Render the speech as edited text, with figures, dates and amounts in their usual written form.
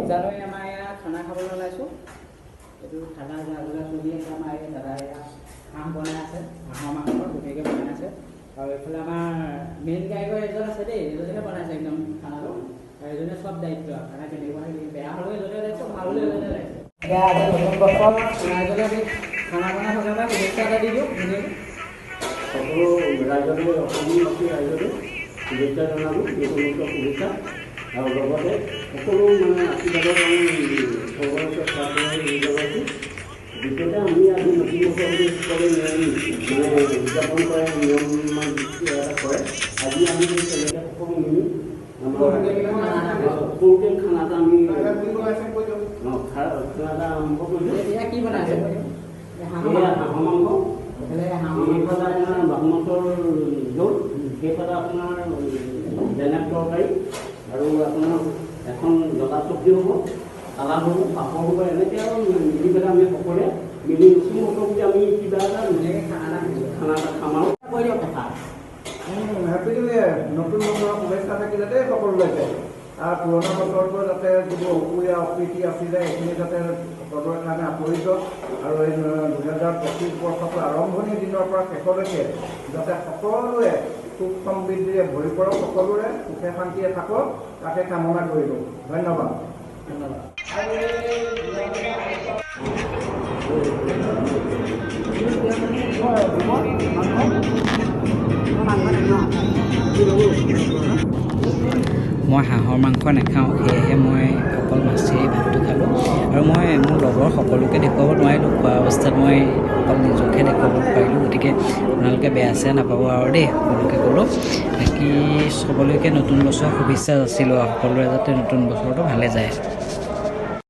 জানুৱাৰী আমাৰ ইয়াত খানা খাবলৈ ওলাইছোঁ। এইটো খানা যা যোগাৰ চলি আছে। আমাৰ এই দাদা ইয়াত হাঁহ বনাই আছে, হাঁহৰ মাংস ধুনীয়াকৈ বনাই আছে। আৰু এইফালে আমাৰ মেইন কাৰিকৰ এজন আছে দেই, এজনেহে বনাইছে একদম খানাটো। আৰু এজনে চব দায়িত্ব, খানা কেনেকুৱা বেয়া হ'লেও এজনে দায়িত্ব, ভাল হ'লেও এজনে দায়িত্ব। এতিয়া আজি নতুন বছৰ ৰাইজলৈ আমি খানা বনাই থকা পৰা শুভেচ্ছা এটা দি দিওঁ ধুনীয়াকৈ। সকলো ৰাইজলৈ, অসমবাসী ৰাইজলৈ শুভেচ্ছা জনালোঁ, নতুন বছৰ শুভেচ্ছা। আৰু লগতে সকলো মানে আশীৰ্বাদৰ কাৰণে ভগৱানৰ ওচৰত প্ৰাৰ্থনা জনাইছোঁ। দ্বিতীয়তে আমি আজি নতুন বছৰ বুলি সকলোৱে নিয়ম মানে উদযাপন কৰে, নিয়ম এটা কৰে। আজি আমি তেনেকৈ সকলো মিলি আমাৰ সৰুকৈ খানা এটা আমি খানা এটা আৰম্ভ কৰিছোঁ। এয়া কি বনাইছে? এয়া হাঁহৰ মাংস, এইফালে হাঁহৰ মাংস, এইফালে আপোনাৰ বাহু মাছৰ জোল, সেইফালে আপোনাৰ বেঙেনা তৰকাৰী আৰু আপোনাৰ এখন জ্বলা চব্জি হ'ব, চালাড হ'ব, পাপৰ হ'ব। এনেকৈ আৰু মিলি পেলাই আমি সকলোৱে মিলি নতুন বছৰ বুলি আমি কিবা এটা ধুনীয়াকৈ খানা এটা খাইছোঁ, খানা এটা খাম আৰু কৈ দিয়ক কথা। হেপী নিউ ইয়েৰ, নতুন বছৰৰ শুভেচ্ছা থাকিলে দেই সকলোলৈকে। আৰু পুৰণা বছৰটো যাতে যিবোৰ অসূয়া অপ্ৰীতি আছিলে সেইখিনি যাতে সকলোৰে কাৰণে আঁতৰি যাওক আৰু এই 2025 বৰ্ষটো আৰম্ভণিৰ দিনৰ পৰা শেষলৈকে যাতে সকলোৱে সুখ সমৃদ্ধিৰে ভৰি পৰক, সকলোৰে সুখে শান্তিৰে থাকক, তাকে কামনা কৰিলোঁ। ধন্যবাদ। ধন্যবাদ। মই হাঁহৰ মাংস নাখাওঁ, সেয়েহে মই অকল মাছেৰে ভাতটো খালোঁ। আৰু মই মোৰ লগৰ সকলোকে দেখুৱাব নোৱাৰিলোঁ, খোৱা অৱস্থাত মই অকল নিজকহে দেখুৱাব পাৰিলোঁ। গতিকে আপোনালোকে বেয়া চেয়া নাপাব আৰু দেই, সকলোকে ক'লোঁ। বাকী চবলৈকে নতুন বছৰৰ শুভেচ্ছা যাচিলোঁ আৰু সকলোৰে যাতে নতুন বছৰটো ভালে যায়।